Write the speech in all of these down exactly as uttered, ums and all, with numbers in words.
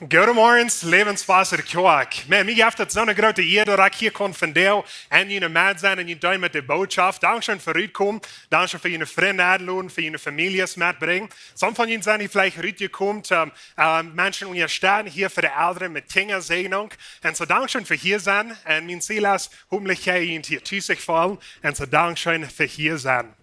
Goedemorjes, Läwenswota Kjoakj. Maun, mie jeft et soone groote Ea, daut ekj hia kaun vondoag en june Medd sennen un junt deelen met de Bootschoft. Dankscheen fa rutkomen. Dankscheen fa june Frind enloden, fa june Famieljes metbrinjen. Some von junt sent hia veleicht rutjekomen, ähm, ähm, Menschen unjastetten hia fa de Elren met Kjinjasäajnunk. Un soo dankscheen fa hia sennen. Un mien Ziel es, hopentlich jie junt hia tus fälen. Un soo dankscheen fa hia sennen.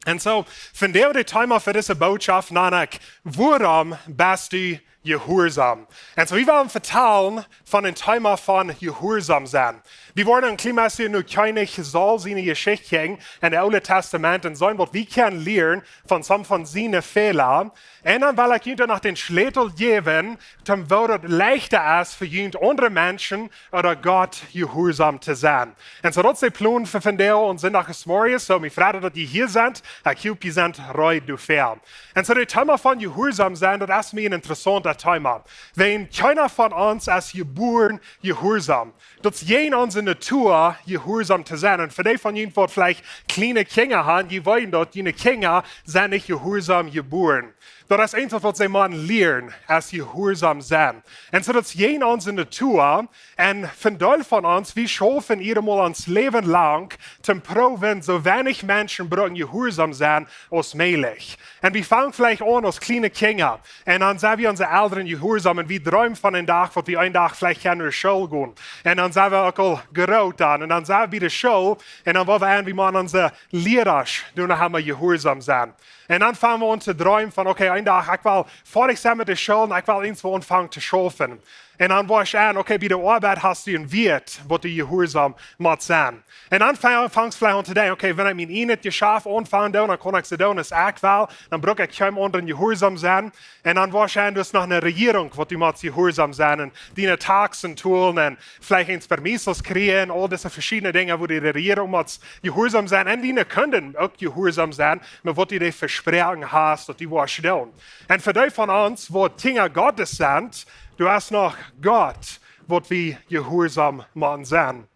Un soo, vondoag de Thema fa dise Bootschoft, nanen ekj: Wuarom best du jehuarsaum? Un soo, wie wellen vetalen von een Thema von jehuarsaum sennen. Wie woaren een kjlien bät no Kjennich Saul siene Jeschicht kjikjen en daut Oole Tastament un seenen waut wie kjennen lieren von some von siene Fäla. Un dan well ekj junt noch dän Schlätel jäwen, toom woo daut leichta es fa junt aundre Menschen ooda Gott jehuarsaum to sennen. Un soo daut es de Plon fa vondoag un Sindach zemorjes. Soo, mie freit daut jie hia sent. Ekj hop jie sent reed doafäa. Un soo daut Thema von jehuarsaum sennen, daut es mie een interessauntet Thema. Wiels kjeena von ons es jebuaren jehuarsaum. Daut es jäajen onse Natua jehuarsaum to sennen. Un fa dee von junt waut veleicht kjliene Kjinja haben, dee weeten daut, june Kjinja sent nich jehuarsaum jebuaren. Daut es eent waut see motten lieren, es jehuarsaum sennen. Un soo daut es jäajen onse Natua. Un een Deel von ons, wie schaufen emol ons Läwen lang toom proowen soo weinich Menschen brucken jehuarsaum sennen aus mäajlich. Un wie fangen veleicht aun aus kjliene Kjinja. Un dan sent wie onse Elren jehuarsaum un wie dreemen von een Dach, waut wie een Dach veleicht kjennen no School gonen. Un dan sent wie uk aul groot dan. Un dan sent wie bie de School. Un dan woa wie aun, wie motten onse Liera, dee noch emma jehuarsaum sennen. Un dan fangen wie aun to dreemen von, okay, een Dach, ekj well foadich sennen met de School un ekj well irjentwoo aunfangen to schaufen. Un dan woascht aun, okay, bie de Oabeit hast du een Wieet, waut du jehuarsaum motst sennen. Un dan fa-, fangst veleicht aun to denkjen, okay, wan ekj mien ieejnet Jeschaft aunfangen doo, dan kaun ekj soo doonen aus ekj well, dan bruck ekj kjeenem aundren jehuarsaum sennen. Un dan woascht aun, du hast noch eene Rejierunk, waut du motst jehuarsaum sennen, un diene Taxen tolen un veleicht eens permisos kjrieen, aul dise veschiedne Dinja, woo du de Rejierunk motst jehuarsaum sennen, un diene Kunden uk jehuarsaum sennen, met waut du dee vesproaken hast, daut du woascht doonen. Un fa dee von ons, waut Kjinja Gottes sent, du hast noch Gott, waut wie jehuarsaum motten sennen.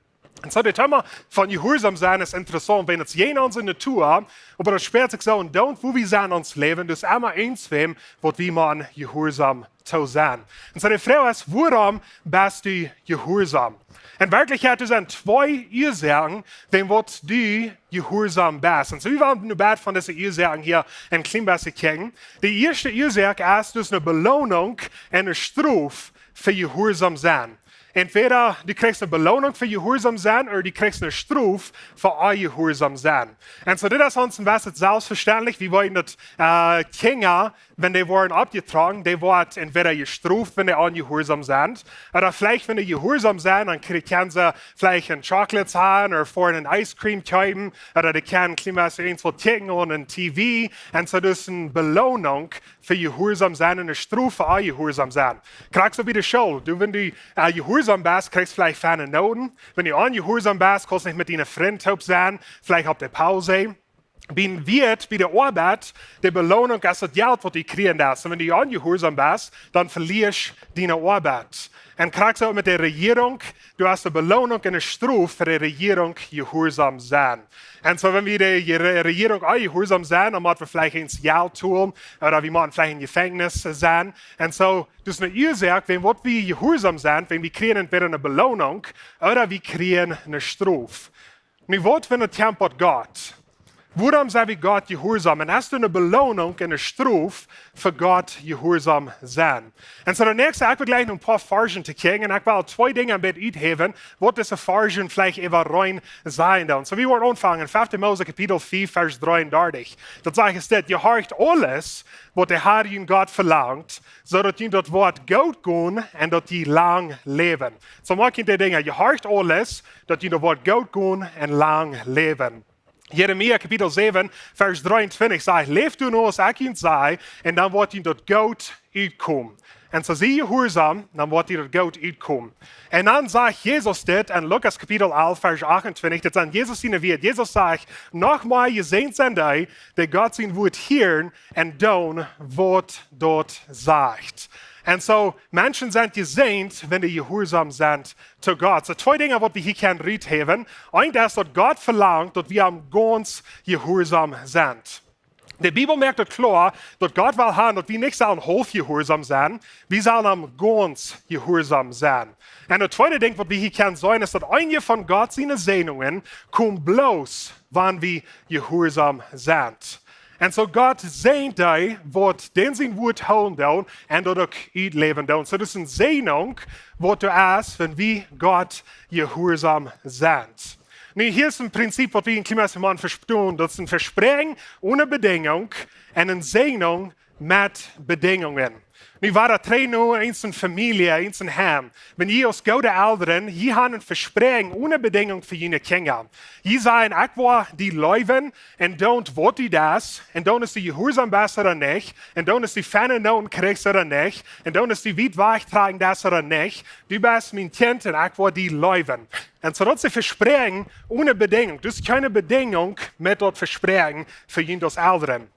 Un soo daut Thema von jehuarsaum sennen es interessaunt, wiels daut es jäajen onse Natua, oba daut späat sikj soo en daut, woo wie sennen en ons Läwen, daut es emma eent wäm, waut wie motten jehuarsaum to sennen. Un soo de Froag es, wuarom best du jehuarsaum? En Werkjlichkjeit, doa sent twee Uasoaken, wäm waut du jehuarsaum best. Un soo, wie wellen nu een bät von dise Uasoaken hia een kjlien bät kjikjen. De ieeschte Uasoak es, daut es eene Beloonunk un eene Strof fa jehuarsaum sennen. Entweder du kjrichst eene Beloonunk fa jehuarsaum sennen, ooda du kjrichst eene Strof fa onjehuarsaum sennen. Un soo, dit es ons een bät selfstvestendlich. Wie weeten daut, äh, Kjinja, wan dee woaren oppjetrocken, dee woaren entweder jestroft, wan dee onjehuarsaum sent, ooda veleicht, wan dee jehuarsaum sent, dan kjrie-, kjennen see veleicht een Chocolate haben ooda fa een Ice Cream kjeepen, ooda dee kjennen kjlien bät irjentwoo kjikjen aun een T V. Un soo, daut es eene Beloonunk fa jehuarsaum sennen un eene Strof fa onjehuarsaum sennen. Krakjt soo bie de School. Du, wan du, äh, jehuarsaum best, kjrichst veleicht feine Noten. Wan du onjehuarsaum best, kaust nich met diene Frind toop sennen, veleicht opp de Paus. Bie een Wieet, bie de Oabeit, de Beloonunk es daut Jelt, waut du kjrieen deist. Un wan du onjehuarsaum best, dan veliest diene Oabeit. Un krakjt soo met de Rejierunk, du hast eene Beloonunk un eene Strof fa de Rejierunk jehuarsaum sennen. Un soo, wan wie de Je-, Re-, Rejierunk onjehuarsaum sent, dan motten wie veleicht eens Jelt tolen, ooda wie motten veleicht em Jefenkjnis sennen. Un soo, daut es eene Uasoak, wäm waut wie jehuarsaum sent, wäm wie kjrieen entweder eene Beloonunk, ooda wie kjrieen eene Strof. Nu, waut wan et kjemt von Gott? Wuarom sent wie Gott jehuarsaum? Un es doa eene Beloonunk un eene Strof fa Gott jehuarsaum sennen? Un soo, daut näakjste, ekj well jlikj noch een poa Varzen to kjikjen. Un ekj well twee Dinja een bät uthäwen, waut dise Varzen veleicht äwareen sajen doonen. Soo, wie woaren aunfangen en fefte Mose Kapitel fief, Varsch dreeundartich. Daut sajcht es dit: Jehorcht aules, waut de Herr jun Gott velangt, soo daut junt daut woat goot gonen un daut jie lang läwen. Soo, moakt junt de Dinja: Jehorcht aules, daut junt daut woat goot gonen un lang läwen. Jeremia Kapitel säwen, Varsch dreeuntwintich sajcht: Läft doano aus ekj junt saj, un dan woat junt daut goot utkomen. Un soo, sie jehuarsaum, dan woat die daut goot utkomen. Un dan sajcht Jesus dit en Lukas Kapitel alf, Varsch achtuntwintich, dit sent Jesus siene Wieed. Jesus sajcht: Noch mea jesäajent sent dee, dee Gott sien Wuat hieren un doonen, waut daut sajcht. Un soo, Menschen sent jesäajent, wan dee jehuarsaum sent to Gott. Soo, twee Dinja, waut wie hia kjennen ruthäwen. Eent es, daut Gott velangt, daut wie am gaunz jehuarsaum sent. De Bibel moakt daut kloa, daut Gott well haben, daut wie nich sellen haulf jehuarsom sennen, wie sellen am gaunz jehuarsom sennen. Un daut tweede Dinkj, waut wie hia kjennen seenen, es, daut eenje von Gott siene Säajnungen komen bloos, wan wie jehuarsom sent. Un soo Gott säajent dee, waut dän sien Wuat hoolen doonen un daut uk utläwen doonen. Soo daut es eene Säajnunk, waut doa es, wan wie Gott jehuarsom sent. Nu, hia es een Prinzip, waut wie en kjlien bät motten vestonen. Daut es een Vespräakjen one Bedinjunk un eene Säajnunk met Bedinjungen. Nu, wia daut dree nu en eene Famielje, en een Heim. Wan jie aus goode Elren, jie haben een Vespräakjen one Bedinjunk fa june Kjinja. Jie sajen: "Ekj woa die leewen un doonen waut du deist, un doonen aus du jehuarsom best ooda nich, un doonen aus du feine Noten kjrichst ooda nich, un doonen aus du wiet wajchtrakjen deist ooda nich. Du best mien Kjint un ekj woa die leewen." Un soo daut es een Vespräakjen one Bedinjunk. Daut es kjeene Bedinjunk met daut Vespräakjen fa junt aus Elren.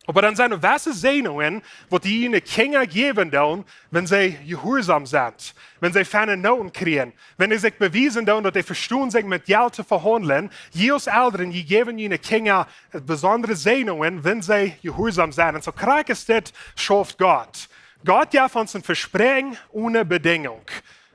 Oba dan sent doa jewesse Säajnungen, waut jie june Kjinja jäwen doonen, wan see jehuarsom sent, wan see feine Noten kjrieen, wan see sikj bewiesen doonen, daut see vestonen sikj met Jelt to vehaundlen. Jie aus Elren, jie jäwen june Kjinja besondre Säajnungen, wan see jehuarsom sent. Un soo krakjt es dit schauft Gott. Gott jeft ons een Vespräakjen one Bedinjunk.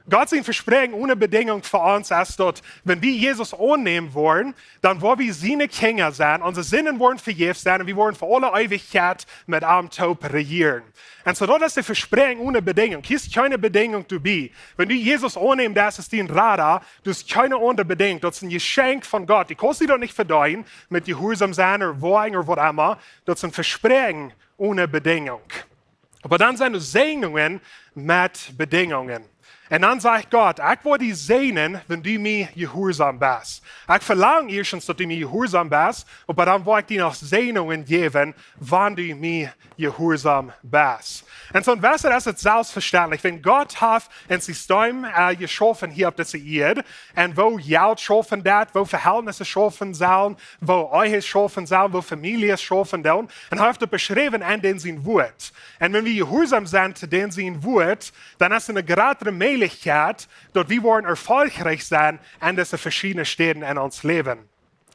Gott sien Vespräakjen one Bedinjunk fa ons es daut, wan wie Jesus aunnämen woaren, dan woa wie siene Kjinja sennen, onse Sinden woaren vejäft sennen un wie woaren fa aule Eewichkjeit met am toop rejieren. Un soo daut es daut Vespräakjen one Bedinjunk. Hia es kjeene Bedinjunk doabie. Wan du Jesus aunnemen deist aus dien Rada, daut es kjeene aundre Bedinjunk. Daut es een Jeschenkj von Gott. Du kaust die daut nich vedeenen met jehuarsom sennen ooda woagen ooda waut emma. Daut es een Vespräakjen one Bedinjunk. Oba dan sent doa Säajnungen met Bedinjungen. Un dan sajcht Gott: "Ekj woa die säajnen, wan du mie jehuarsom best. Ekj velang ieeschtens, daut du mie jehuarsom best, oba dan woa ekj die noch Säajnungen jäwen, wan du mie jehuarsom best." Un soo een Wesen es et selfstvestendlich, wan Gott haft een System, äh, jeschaufen hia opp dise Ieed, un woo Jelt schaufen deit, woo Vehältnisse schaufen sellen, woo Ehe schaufen sellen, woo Famieljes schaufen doonen, un hee haft daut beschräwen en dän sien Wuat. Un wan wie jehuarsom sent to dän sien Wuat, dan es doa eene jratre Mäajlichkjeit, daut wie woaren erfolgreich sennen en dise veschiedne Städen en ons Läwen.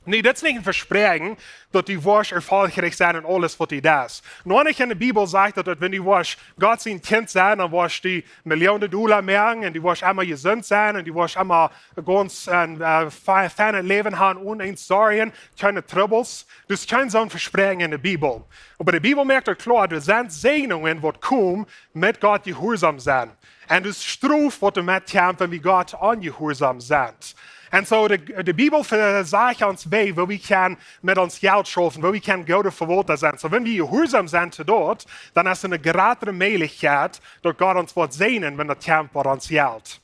Nu, daut es nich een Vespräakjen, daut du woascht erfolgreich sennen en aules, waut du deist. Noch nich en de Bibel sajcht daut, daut wan du woascht Gott sien Kjint sennen, dan woascht du Millionen Dolla moaken un du woascht emma jesunt sennen un du woascht emma gaunz, äh, äh, fe-, fein Läwen haben, one Sorjen, kjeene Trubbels. Daut es kjeen soon Vespräakjen en de Bibel. Oba de Bibel moakt daut kloa, doa sent Säajnungen, waut komen met Gott jehuarsom sennen. Un daut es Strof, waut doamet kjemt, wan wie Gott onjehuarsom sent. Un soo de, de Bibel vesajcht ons woo, woo wie kjennen met ons Jelt schaufen, woo wie kjennen goode Vewaulta sennen. Soo wan wie jehuarsom sent to daut, dan es doa eene jratre Mäajlichkjeit, daut Gott ons woat säajnen, wan daut kjemt bie ons Jelt.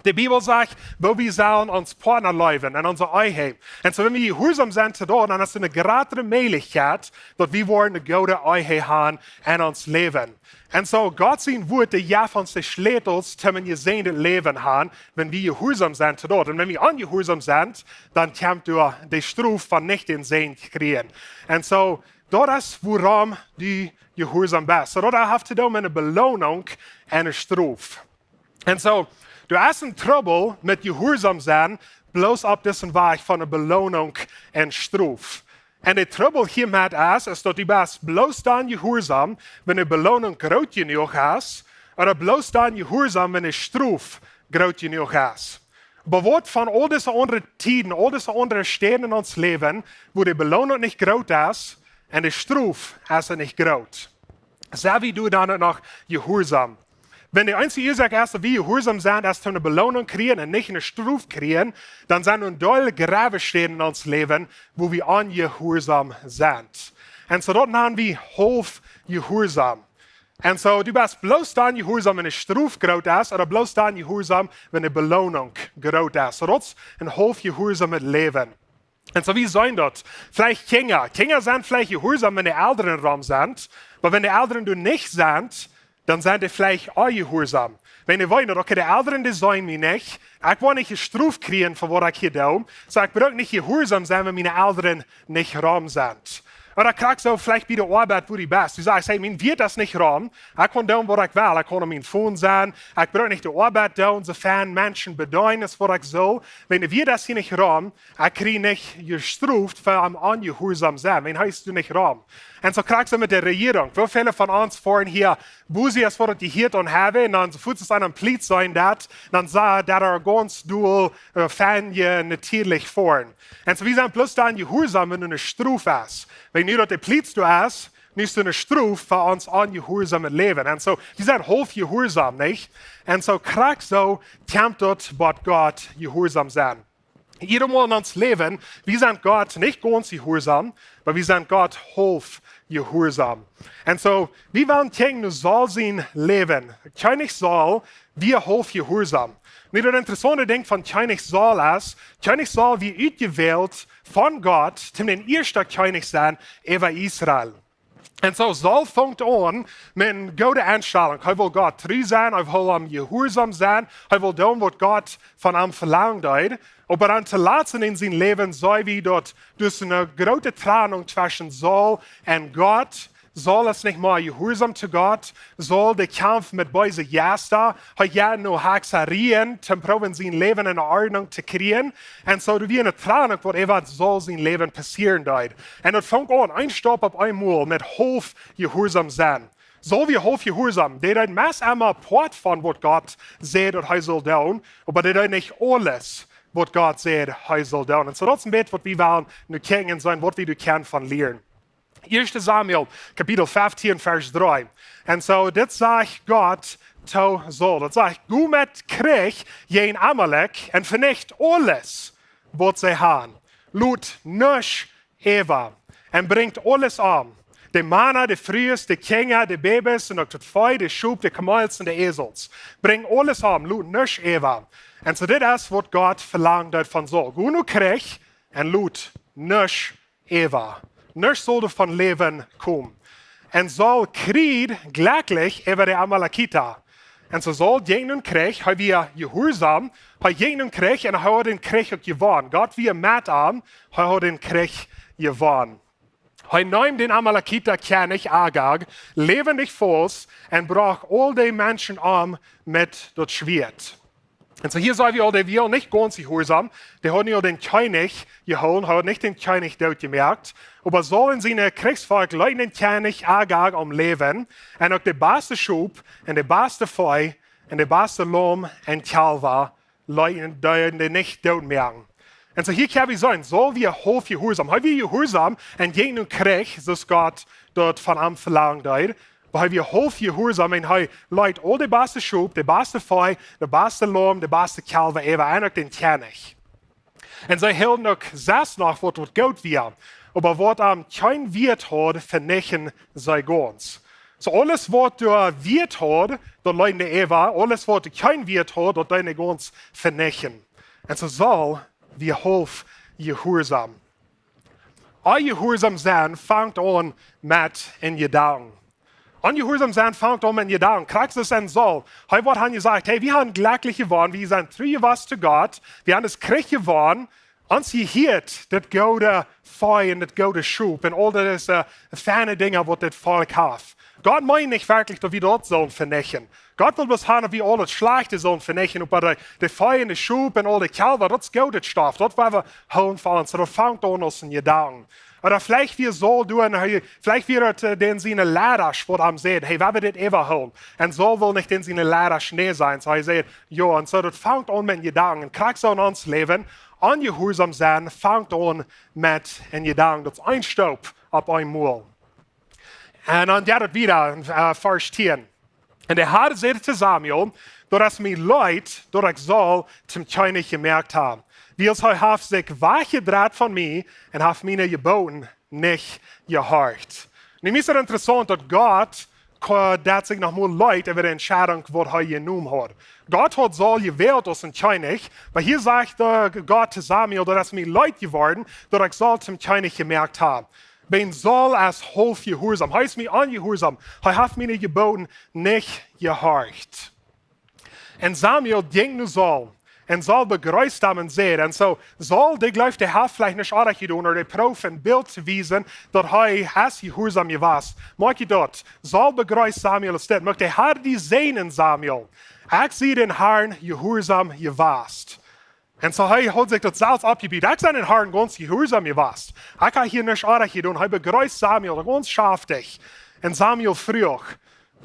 De Bibel sajcht, woo wie sellen ons Partner leewen en onse Ehe. Un soo wan wie jehuarsom sent to daut, dan es doa eene jratre Mäajlichkjeit, daut wie woaren eene goode Ehe haben en ons Läwen. Un soo Gott sien Wuat, dee jeft ons de Schlätels toom een jesäajendet Läwen haben, wan wie jehuarsom sent to daut. Un wan wie onjehuarsom sent, dan kjemt doa de Strof von nich dän Säajen kjrieen. Un soo, daut es wuarom du jehuarsom best. Soo daut haft to doonen met eene Beloonunk un eene Strof. Un soo, doa es een Trubbel met jehuarsom sennen, bloos opp disen Wajch von eene Beloonunk un Strof. Un de Trubbel hia met es, es daut du best bloos dan jehuarsom, wan de Beloonunk groot jenuach es, ooda bloos dan jehuarsom, wan de Strof groot jenuach es. Oba waut von aul dise aundre Tieden, aul dise aundre Städen en ons Läwen, wua de Beloonunk nich groot es un de Strof es nich groot? Sent wie doa dan noch jehuarsom? Wan de eensje Uasoak es, daut wie jehuarsom sent, es toom eene Beloonunk kjrieen un nich eene Strof kjrieen, dan sent doa een Deel jratre Städen en ons Läwen, wua wie onjehuarsom sent. Un soo daut nanen wie haulf jehuarsom. Un soo, du best bloos dan jehuarsom, wan de Strof groot es, ooda bloos dan jehuarsom, wan de Beloonunk groot es. Soo daut es een haulf jehuarsomet Läwen. Un soo, wie sent daut? Veleicht Kjinja. Kjinja sent veleicht jehuarsom, wan de Elren rom sent, oba wan de Elren doa nich sent, dan sent dee veleicht onjehuarsom. Wan dee weeten daut, okay, de Elren, dee seenen mie nich, ekj woa nich jestrooft kjrieen fa waut ekj hia doo, soo ekj bruck nich jehuarsom sennen, wan miene Elren nich rom sent. Oba daut krakjt soo veleicht bie de Oabeit, wua du best. Du sajchst: "Hey, mien Wieet es nich rom. Ekj kaun doonen waut ekj well. Ekj kaun aun mien Phone sennen. Ekj bruck nich de Oabeit doonen, soo fein Menschen bedeenen aus waut ekj saul. Wan de Wieet es hia nich rom, ekj kjrie nich jestroft fa aum onjehuarsom sennen. Wan hee es doa nich rom." Un soo krakjt soo met de Rejierunk. Woo väle von ons foaren hia, wua see es, woat et hia aun haben, un dan soo fuaz aus eena aum Pliet sennen deit, dan sajcht daut, daut es gaunz doll, äh, fein je natieedlich foaren. Un soo, wie sent bloos dan jehuarsom, wan doa ne Strof es. Wan nu daut de Pliet doa es, nu es doa ne Strof fa ons onjehuarsomet Läwen. Un soo, wie sent haulf jehuarsom, nich? Un soo krakjt soo kjemt daut, waut Gott jehuarsom sennen. Jiedatmol en ons Läwen, wie sent Gott nich gaunz jehuarsom, oba wie sent Gott haulf jehuarsom. Un soo, wie wellen kjikjen no Saul sien Läwen. Kjennich Saul wia haulf jehuarsom. Nu, daut interessaunte Dinkj von Kjennich Saul es, Kjennich Saul wia utjewält von Gott, om dän ieeschten Kjennich sennen äwa Israel. Un soo Saul funk aun met eene goode Enstalunk. Hee wull Gott tru sennen, hee wull am jehuarsom sennen, hee wull doonen waut Gott von am velangen deed. Oba dan toolatst en sien Läwen sach wie daut doa eene groote Trennunk tweschen Saul un Gott. Saul es nich mea jehuarsom to Gott. Saul, dee kjamft met beese Jeista. Hee jeit no Hakjsarien, om proowen sien Läwen en Ordnunk to kjrieen. Un soo, doa wia eene Trennunk, waut äwa Saul sien Läwen passieren deed. Un daut funk aun, een Staup opp eemol met haulf jehuarsom sennen. Saul wia haulf jehuarsom. Dee deed meist emma Poat von waut Gott säd daut hee sull doonen, oba dee deed nich aules waut Gott säd hee sull doonen. Un soo daut es een bät waut wie wellen nu kjikjen un seenen waut wie doa kjennen von lieren. Ieeschte Samuel, Kapitel feftieen, Varsch dree. Un soo, dit sajcht Gott to Saul. Daut sajcht: "Go met Kjrich jäajen Amalek un venicht aules waut see haben. Lot nuscht äwa. Un brinjt aules om. De Mana, de Frues, de Kjinja, de Babys un uk daut Vee, de Schop, de Kameels un de Esels. Brinjt aules om, lot nuscht äwa." Un soo, dit es waut Gott velangt haud von Saul. Go no Kjrich un lot nuscht äwa. Nuscht sull doa von läwen komen. Un Saul kjrieejd jlekjlich äwa de Amalekita. Un soo Saul jinkj en dän Kjrich, hee wia jehuarsom, hee jinkj en dän Kjrich un hee haud dän Kjrich uk jewonnen. Gott wia met am, hee haud dän Kjrich jewonnen. Hee neem dän Amalekita Kjennich Agag läwendich faust un brocht aul de Menschen om met daut Schwieet. Un soo hia seenen wie aul, dee wia nich gaunz jehuarsom. Dee haud nu aul dän Kjennich jehoolen, hee haud nich dän Kjennich doot jemoakt. Oba Saul un sien Kjrichsvolkj leeten dän Kjennich Agag om Läwen. Un uk de baste Schop un de baste Vee un de baste Laum un Kjalwa leeten, deeden dee nich doot moaken. Un soo hia kjenn wie seenen, Saul wia haulf jehuarsom. Hee wia jehuarsom un jinkj en dän Kjrich, soo aus Gott daut von am velangen deed. Oba hee wia haulf jehuarsom un hee leet aul de baste Schop, de baste Vee, de baste Laum, de baste Kjalwa äwa un uk dän Kjennich. Un see hilden uk selfst noch waut, waut goot wia. Oba waut am kjeen Wieet haud, venichten see gaunz. Soo aules waut doa Wieet haud, daut leeten dee äwa, aules waut kjeen Wieet haud, daut deeden dee gaunz venichten. Un soo Saul wia haulf jehuarsom. Onjehuarsom sennen fangt aun met een Jedanken. Onjehuarsom sennen fangt aun met een Jedanken. Krakjt soo aus Saul. Hee woat han jesajcht: "Hey, wie haben jlekjlich jewonnen, wie sent tru jewast to Gott, wie haben dän Kjrich jewonnen, ons jehieet daut goode Vee un daut goode Schop un aul dise, äh, feine Dinja waut dit Volkj haft." Gott meent nich werkjlich daut wie daut sullen venichten. Gott well bloos han daut wie aul daut Schlajchte sullen venichten, oba de, de Vee un de Schop un aul de Kjalwa, daut es goodet Stoff, daut woa wie hoolen fa ons. Daut fangt aun aus een Jedanken. Ooda veleicht wia Saul doa, un hee, veleicht wia daut, äh, dän siene Leidasch waut am säden: "Hey, wie woaren dit äwahoolen." Un Saul wull nich dän siene Leidasch nä sajen, soo hee säd: "Jo." Un soo, daut fangt aun met een Jedanken. Un krakjt soo en ons Läwen, onjehuarsom sennen fangt aun met een Jedanken. Daut es een Staup opp eemol. Un dan jeit et wieda en, äh, Varsch tieen. "Un de Herr säd to Samuel: Daut es mie leet, daut ekj Saul toom Kjennich jemoakt hab, wiels hee haft sikj wajchjedreit von mie un haft miene Jeboten nich jehorcht." Nu es et interessaunt daut Gott ko-, daut sikj noch mol leet äwa de Entscheidunk waut hee jenomen haud. Gott haud Saul jewält aus een Kjennich, oba hia sajcht, äh, Gott to Samuel: "Daut es mie leet jeworden, daut ekj Saul toom Kjennich jemoakt hab. Wiels Saul es haulf jehuarsom. Hee es mie onjehuarsom. Hee haft miene Jeboten nich jehorcht." Un Samuel jinkj no Saul Un Saul bejreest am un säd, un soo, Saul, dee jleeft, dee haft veleicht nich oajch jedonen, ooda dee proowt een Bilt to wiesen, daut hee es jehuarsom jewast. Moakj jie daut? Saul bejreest Samuel aus dit: Mucht de Har die säajnen, Samuel. Ekj sie dän Harn jehuarsom jewast. Un soo hee haud sikj daut selfst oppjebut. Ekj sie dän Harn gaunz jehuarsom jewast. Ekj hab hia nuscht oajch jedonen. Hee bejreest Samuel gaunz schaftich. Un Samuel fruach: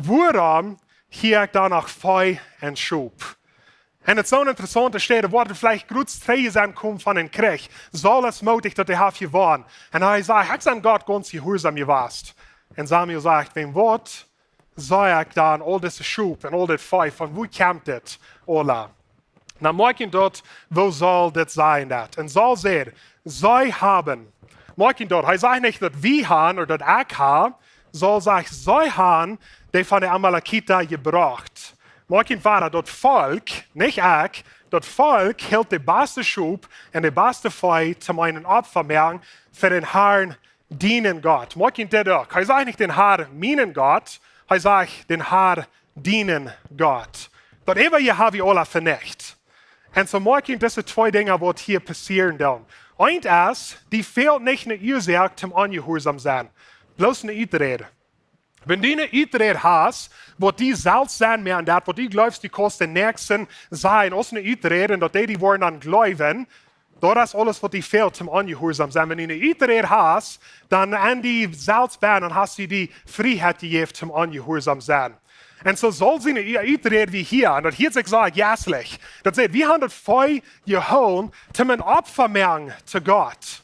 Wuarom hia ekj dan noch Vee un Schop? Un et es soon interessaunte Städ, wua et veleicht groote Träajen sent jekomen von een Kjrich. Saul es mootich, daut hee haft jewonnen. Un hee sajcht: Ekj sie Gott gaunz jehuarsom jewast. Un Samuel sajcht: Wäajen waut see ekj dan aul dise Schop un aul dit Vee? Von wua kjemt dit aula? Na, moakj jie daut, woo Saul dit sajen deit? Un Saul säd: See haben. Moakj jie daut? Hee sajcht nich, daut wie han ooda daut ekj hab. Saul sajcht: See han dee von de Amalekita jebrocht. Moakj jie wada, daut Volkj, nich ekj, daut Volkj hilt de baste Schop un de baste Vee toom een Opfa moaken fa dän Harn, dienen Gott. Moakj jie dit uk? Hee sajcht nich dän Harn, mienen Gott, hee sajcht dän Harn, dienen Gott. Daut äwaje hab wie aula venicht. Un soo moakj jie dise twee Dinja, waut hia passieren doonen. Eent es, die fält nich ne Uasoak toom onjehuarsom sennen. Bloos ne Uträd. Wan du ne Uträd hast, waut die selfst sennen, mea aun daut, waut du jleefst, du kaust dän Näakjsten sajen, aus ne Uträd, un daut dee die woaren dan jleewen, daut es aules, waut die fält toom onjehuarsom sennen. Wan du ne Uträd hast, dan aun die selfst bennen, dan hast du die Frieheit jejäft toom onjehuarsom sennen. Un soo Saul siene Uträd wia hia, un daut hieet sikj soo jeistlich. Daut sajcht, wie han daut Vee jehoolen toom een Opfa moaken to Gott.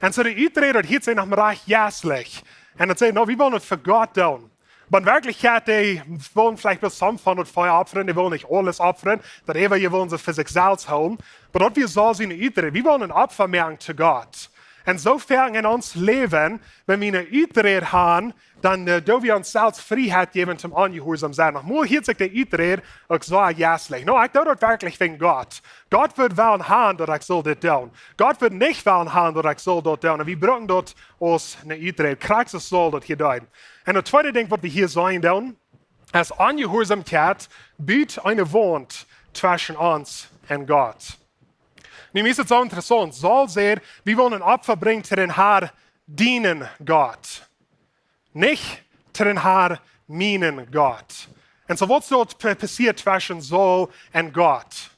Un soo de Uträd, daut hieet sikj noch mau rajcht jeistlich. Un daut sajcht: Na, wie wellen daut fa Gott doonen. Oba en Werkjlichkjeit, dee wullen veleicht bloos some von daut Vee opfren, dee wullen nich aules opfren, daut äwaje wullen see fa sikj selfst hoolen. Oba daut wia Saul siene Uträd. Wie wellen een Opfa moaken to Gott. Un soo foaken en ons Läwen, wan wie ne Uträd han, dan, äh, doo wie ons selfst Frieheit jäwen toom onjehuarsom sennen. Noch mol hieet sikj de Uträd uk soo jeistlich. Na, ekj doo daut werkjlich wäajen Gott. Gott wudd wellen han, daut ekj saul dit doonen. Gott wudd nich wellen han, daut ekj saul daut doonen. Un wie brucken daut aus ne Uträd. Krakjt soo Saul daut hia deed. Un daut tweede Dinkj, waut wie hia seenen doonen, es: Onjehuarsomkjeit but eene Waunt tweschen ons un Gott. Nu, mie es et soo interessaunt. Saul sajcht: Wie wellen een Opfa brinjen to dän Harn, dienen Gott. Nich to dän Harn, mienen Gott. Un soo waut es doa pa-, passieet tweschen Saul un Gott?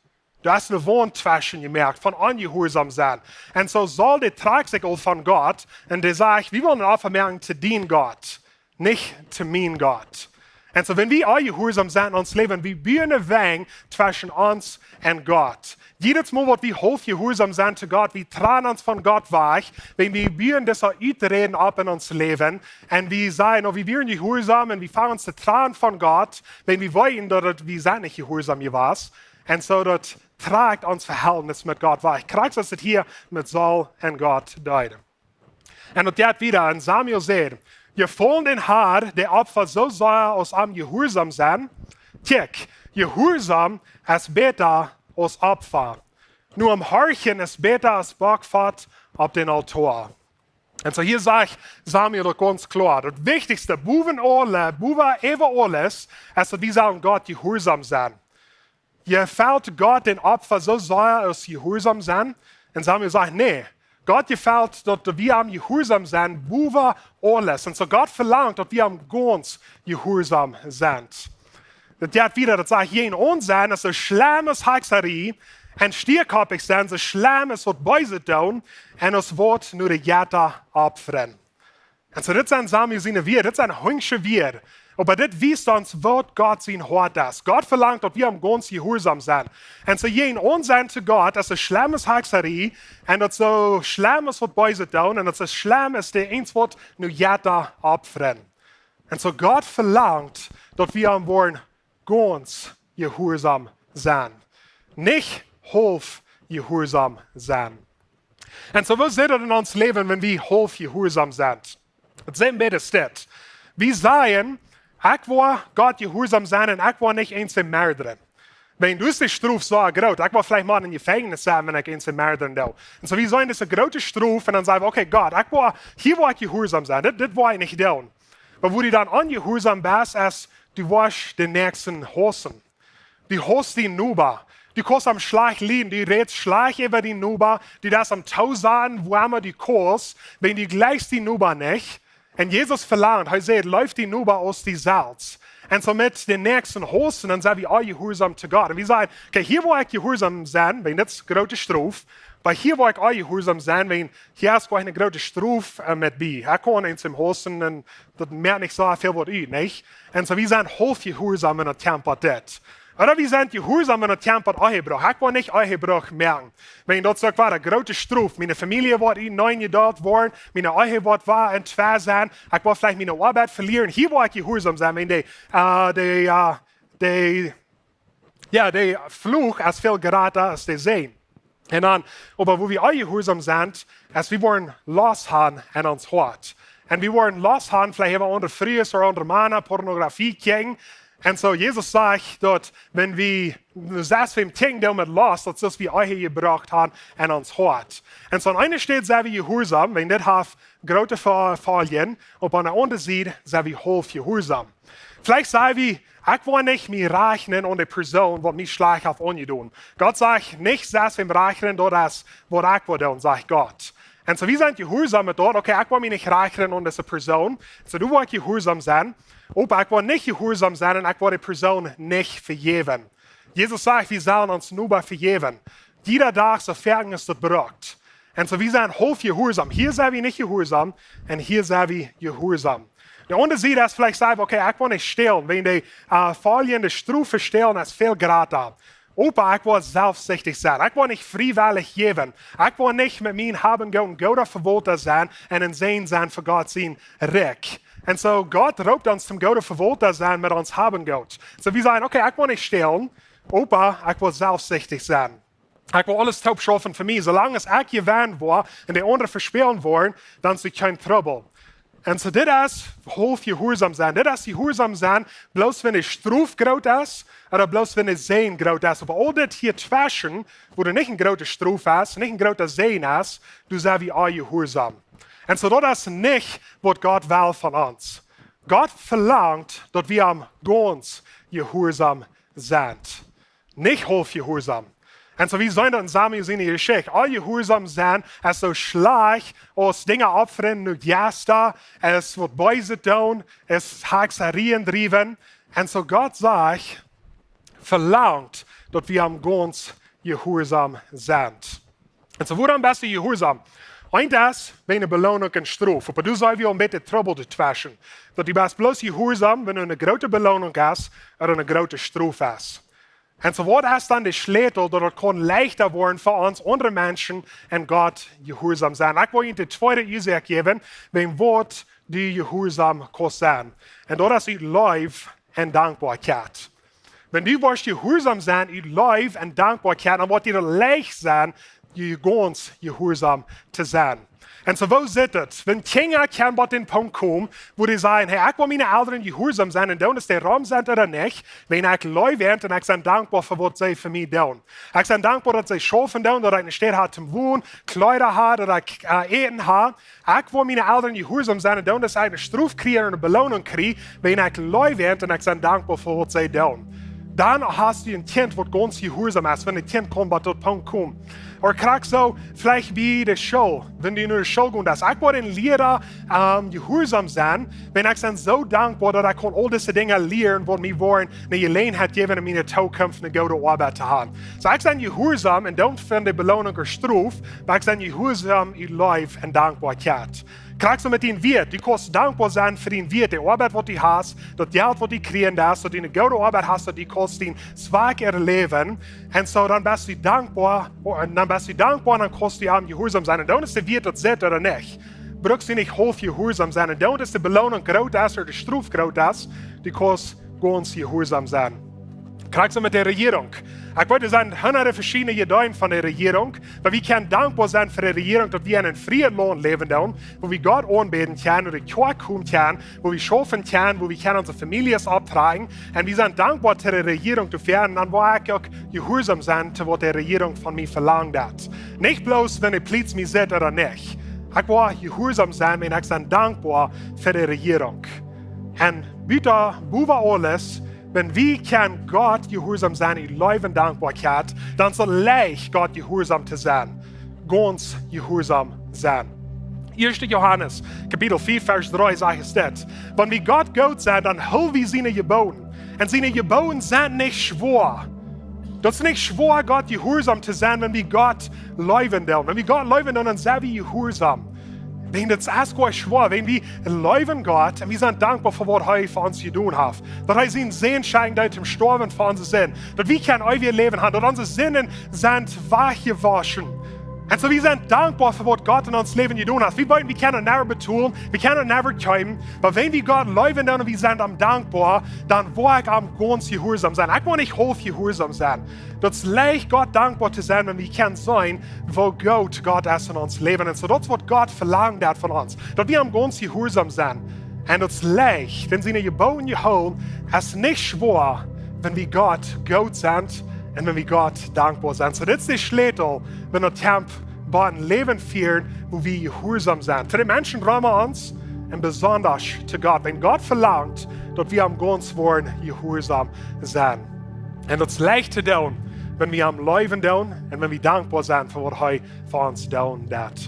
Doa es ne Waunt tweschen jemoakt von onjehuarsom sennen. Un soo Saul, dee trakjt sikj aul von Gott un dee sajcht: Wie wellen een Opfa moaken to dien Gott, nich to mien Gott. Un soo, wan wie onjehuarsom sent en ons Läwen, wie buen ne Waunt tweschen ons un Gott. Jiedet Mol, waut wie haulf jehuarsom sent to Gott, wie tranen ons von Gott wajch, wan wie buen dise Uträd opp en ons Läwen. Un wie sajen: Na, wie wieren jehuarsom, un wie fangen ons to tranen von Gott, wan wie weeten, daut et, wie sent nich jehuarsom jewast. Un soo, daut trakjt ons Vehältnis met Gott wajch. Krakjt soo aus et hia met Saul un Gott deed. Un daut jeit wieda, un Samuel säd: Jefaulen dän Harn de Opfa soo sea aus am jehuarsom sennen? Kjikj, Jehuarsom es bäta aus Opfa. No am horchen es bäta aus Bockfat opp dän Aultoa. Un soo hia sajcht Samuel daut gaunz kloa. Daut wichtichste, bowen aule, bowen äwa aules, es daut wie sellen Gott jehuarsom sennen. Jefelt Gott dän Opfa soo sea aus jehuarsom sennen? Un Samuel sajcht: Nä. Gott jefelt daut, daut wie am jehuarsom sent bowen aules. Un soo Gott velangt, daut wie am gaunz jehuarsom sent. Daut jeit wieda, daut sajcht: Jäajen ons sennen es soo schlemm aus Hakjsarie, un stiekoppich sennen soo schlemm aus waut Beeset doonen, un aus waut no de Jetta opfren. Un soo, dit sent Samuel siene Wieed, dit sent hunjsche Wieed. Oba dit wiest ons, waut Gott sien Hoat es. Gott velangt, daut wie am gaunz jehuarsom sent. Un soo jäajen ons sennen to Gott es soo schlemm aus Hakjsarie, un daut soo schlemm aus waut Beeset doonen, un daut soo schlemm aus dee eent waut no Jetta opfren. Un soo Gott velangt, daut wie am woaren gaunz jehuarsom sennen. Nich haulf jehuarsom sennen. Un soo, woo sitt daut en ons Läwen, wan wie haulf jehuarsom sent? Daut sent beid Städ. Wie sajen: Ekj woa Gott jehuarsom sennen un ekj woa nich eent mordren. Wan du, es de Strof soo groot, ekj woa veleicht mau em Jefenkjnis sennen, wan ekj eent mordren doo. Un soo, wie sajen, daut es ne groote Strof, un dan saj wie: Okay, Gott, ekj woa, hia woa ekj jehuarsom sennen, dit, dit woa ekj nich doonen. Oba woo du dan onjehuarsom best, es, du woascht dän Näakjsten hausen. Du haust dien Noba. Du kaust am schlajcht lieden, du rätst schlajcht äwa dien Noba, du deist am toosajen, woo emma du kaust, wan du jleichst dien Noba nich. Un Jesus velangt, hee sajcht, leef dien Noba aus die selfst. Un soo met dän Näakjsten hausen, dan sent wie aul jehuarsaum to Gott. Un wie sajen, okay, hia woa ekj jehuarsaum sennen, wäajen dit es groote Strof, oba hia woa ekj aul jehuarsaum sennen, wäajen hia es goanich ne groote Strof äh, met bie. Ekj kaun eent hausen un daut moakt nich soo väl waut ut, nich? Un soo, wie sent haulf jehuarsaum un daut kjampat dit. Ooda wie sent jehuarsaum un daut kjampat Ehebruch. Ekj woa nich Ehebruch moaken. Wäajen daut es uk wada ne groote Strof. Miene Famielje woat uteneen jedeelt woaren, miene Ehe woat wada enn twee sennen. Ekj woa veleicht miene Oabeit velieren. Hia woa ekj jehuarsaum sennen, wäajen de, äh, de, äh, de, jo, de Fluch es väl jrata aus de Säajen. Un dan, oba woo wie aul jehuarsaum sent, es wie woaren Lust han enn ons Hoat. Un wie woaren Lust han, veleicht äwa aundre Frues ooda aundre Mana, Pornografie kjikjen. Un soo, Jesus sajcht daut, wan wie selfst wäm kjikjen doonen met Lust, daut es aus wie Ehe jebroaken han enn ons Hoat. Un soo aun eene Städ sent wie jehuarsaum, wäajen dit haft groote Fa-, Foljen, opp aun de aundre Sied sent wie haulf jehuarsaum. Veleicht saj wie, ekj woa nich mie räakjnen aun de Persoon, waut mie schlajcht haft aunjedonen. Gott sajcht nich, selfst wäm räakjnen, daut es waut ekj woa doonen, sajcht Gott. Un soo, wie sent jehuarsaum met daut, okay, ekj woa mie nich räakjnen aun dise Persoon. Soo, du woascht jehuarsaum sennen, oba ekj woa nich jehuarsaum sennen un ekj woa de Persoon nich vejäwen. Jesus sajcht, wie sellen ons Noba vejäwen. Jieda Dach, soo foaken aus daut brukt. Un soo, wie sent haulf jehuarsaum. Hia sent wie nich jehuarsaum un hia sent wie jehuarsaum. De aundre Sied es veleicht sajen, okay, ekj woa nich stälen, wäajen de äh, Foljen, de Strof fa stälen es väl jrata. Oba ekj woa selfstsichtich sennen. Ekj woa nich friewellich jäwen. Ekj woa nich met mien Haben un Goot een gooda Vewaulta sennen un een Säajen sennen fa Gott sien Rikj. Un soo, Gott roopt ons toom gooda Vewaulta sennen met ons Haben un Goot. Soo, wie sajen, okay, ekj woa nich stälen, oba ekj woa selfstsichtich sennen. Ekj woa aules toop schaufen fa mie. Soo lang aus ekj jewennen woa un de aundre vespälen woaren, dan es doa kjeen Trubbel. Un soo, dit es haulf jehuarsaum sennen. Dit es jehuarsaum sennen, bloos wan de Strof groot es, ooda bloos wan de Säajen groot es. Oba aul dit hia tweschen, wua doa nich ne groote Strof es, nich ne groota Säajen es, doa sent wie aul jehuarsaum. Un soo, daut es nich waut Gott well von ons. Gott velangt, daut wie am gaunz jehuarsaum sent. Nich haulf jehuarsaum. Un soo, wie seenen daut enn Samuel siene Jeschicht. Aul jehuarsaum sennen es soo schlajcht aus Dinja opfren no Jeista, es waut Beeset doonen, es Hexerien driewen. Un soo, Gott sajcht, velangt, daut wie am gaunz jehuarsaum sent. Un soo, wuarom best du jehuarsaum? Eent es, wäajen ne Beloonunk un Strof. Oba doa sent wie aul een bät Trubbel tweschen. Daut du best bloos jehuarsaum, wan doa ne groote Beloonunk es, ooda ne groote Strof es. Un soo, waut es dan de Schleutel, daut et kaun leichta woaren fa ons, aundre Menschen un Gott jehuarsaum sennen? Ekj well junt de tweede Uasoak jäwen, wäajen waut du jehuarsaum kaust sennen. Un daut es ut Leew un Dankboakjeit. Wan du woascht jehuarsaum sennen ut Leew un Dankboakjeit, dan woat die daut leicht sennen, je gaunz jehuarsaum to sennen. Un soo, woo sitt et? Wan Kjinja kjennen bie dän Punkt komen, wua dee sajen, hey, ekj well miene Elren jehuarsaum sennen un doonen, aus dee rom sent ooda nich, wan ekj leew an un ekj sie dankboa fa waut see fa mie doonen. Ekj sie dankboa, daut see schaufen doonen, daut ekj ne Städ hab toom wonen, Kjleeda hab, daut ekj äh, Äten hab. Ekj well miene Elren jehuarsaum sennen un doonen, aus ekj ne Strof kjrie ooda ne Beloonunk kjrie, wan ekj leew an un ekj sie dankboa fa waut see doonen. Dan hast du een Kjint, waut gaunz jehuarsaum es, wan een Kjint kaun bie daut Punkt komen. Ooda krakjt soo, veleicht bie de School, wan du no de School gonen deist. Ekj well een Liera ähm, jehuarsaum sennen, wan ekj sie soo dankboa, daut ekj kaun aul dise Dinja lieren, waut mie woaren ne Jeläajenheit jäwen, enn miene Zukunft ne goode Oabeit to haben. Soo, ekj sie jehuarsaum un doon fa de Beloonunk ooda Strof, oba ekj sie jehuarsaum ut Leew un Dankboakjeit. Krakjt soo met dien Wieet. Du kaust dankboa sennen fa dien Wieet, de Oabeit, waut du hast, daut Jelt, waut du kjrieen deist, daut du ne goode Oabeit hast, daut du kaust dien Zwakj erläwen. Un soo, dan best du dankboa, un dan best du dankboa un dan kaust du am jehuarsaum sennen. Un dan es de Wieet, daut sitt ooda nich. Brukst du nich haulf jehuarsaum sennen. Un dan es de Beloonunk groot es ooda de Strof groot es, du kaust gaunz jehuarsaum sennen. Krakjt soo met de Rejierunk. Ekj weet, doa sent hunderte veschiedne Ideen von de Rejierunk, oba wie kjennen dankboa sennen fa de Rejierunk, daut wie enn een friet Launt läwen doonen, wua wie Gott aunbäden kjennen, ooda de Kjoakj komen kjennen, wua wie schaufen kjennen, wua wie kjennen onse Famieljes opptrakjen. Un wie sent dankboa to de Rejierunk doafäa, un dan woa ekj uk jehuarsaum sennen to waut de Rejierunk von mie velangt. Nich bloos, wan de Plietz mie sitt ooda nich. Ekj woa jehuarsaum sennen, wan ekj sie dankboa fa de Rejierunk. Un buta, bowa aules, Wan wie kjennen Gott jehuarsom sennen ut Leew un Dankboakjeit, dan es daut leicht, Gott jehuarsom to sennen. Gaunz jehuarsom sennen. Ieeschte Johanes, Kapitel vea, Varsch dree, sajcht dit: Wan wie Gott goot sent, dan hool wie siene Jeboten. Un siene Jeboten sent nich schwoa. Daut es nich schwoa, Gott jehuarsom to sennen, wan wie Gott leewen doonen. Wan wie Gott leewen doonen, dan sent wie jehuarsom. Wäajen daut es goa schwoa, wan wie leewen Gott un wie sent dankboa fa waut hee fa ons jedonen haft. Daut hee sienen Sän schekjen deed toom stoawen fa onse Sind. Daut wie kjennen eewjet Läwen haben, daut onse Sinden sent wajchjewoschen. Un soo, wie sent dankboa fa waut Gott en ons Läwen jedonen haft. Wie weeten, wie kjennen daut never betolen, wie kjennen daut never kjeepen, oba wan wie Gott leewen doonen un wie sent am dankboa, dan woa ekj am gaunz jehuarsom sennen. Ekj woa nich haulf jehuarsom sennen. Daut es leicht, Gott dankboa to sennen, wan wie kjennen seenen, woo goot Gott es en ons Läwen. Un soo, daut es waut Gott velangt haft von ons, daut wie am gaunz jehuarsom sent. Un daut es leicht, dän siene Jeboten to hoolen, es nich schwoa, wan wie Gott goot sent un wan wie Gott dankboa sent. Soo, dit es de Schlätel, wan daut kjemt bie een Läwen fieren, wua wie jehuarsom sent. To de Menschen rom ons un besonda to Gott. Wan Gott velangt, daut wie am gaunz woaren jehuarsom sennen. Un daut es leicht to doonen, wan wie am leewen doonen un wan wie dankboa sent fa waut hee fa ons doonen deed.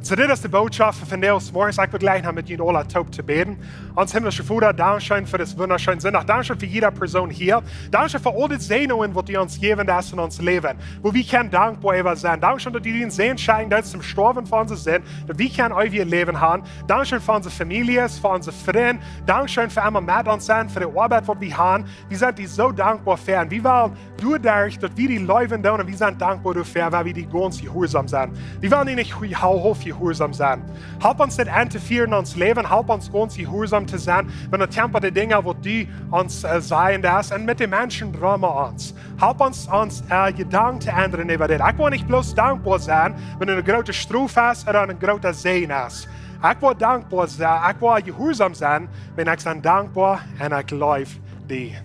Soo, dit es de Botschaft fa vondoag zemorjes. Ekj well jlikj noch met junt aula toop to bäden. Ons himmlischa Voda, dankscheen fa disen wundascheenen Sindach. Dankscheen fa jieda Persoon hia. Dankscheen fa aul de Säajnungen, waut du ons jäwen deist en ons Läwen, wua wie kjennen dankboa äwa sennen. Dankscheen, daut du dienen Sän schekjen deetst toom stoawen fa onse Sind, daut wie kjennen eewjet Läwen haben. Dankscheen fa onse Famieljes, fa onse Frind. Dankscheen fa emma met ons sennen, fa de Oabeit, waut wie haben. Wie sent die soo dankboa fa. Un wie wellen doaderch, daut wie die leewen doonen, un wie sent dankboa doafäa, wiels wie die gaunz jehuarsom sent. Wie wellen die nich hu-, hau-, haulf jehuarsom sennen. Help ons dit auntofieren en ons Läwen, help ons gaunz jehuarsom to sennen, wan daut kjemt bie de Dinja, waut du ons, äh, sajen deist, un met de Menschen rom ons. Help ons, ons, äh, Jedanken to endren äwa dit. Ekj woa nich bloos dankboa sennen, wan doa eene groote Strof es ooda een groota Sän es. Ekj woa dankboa se-, ekj woa jehuarsom sennen, wan ekj sie dankboa un ekj leew die.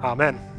Amen.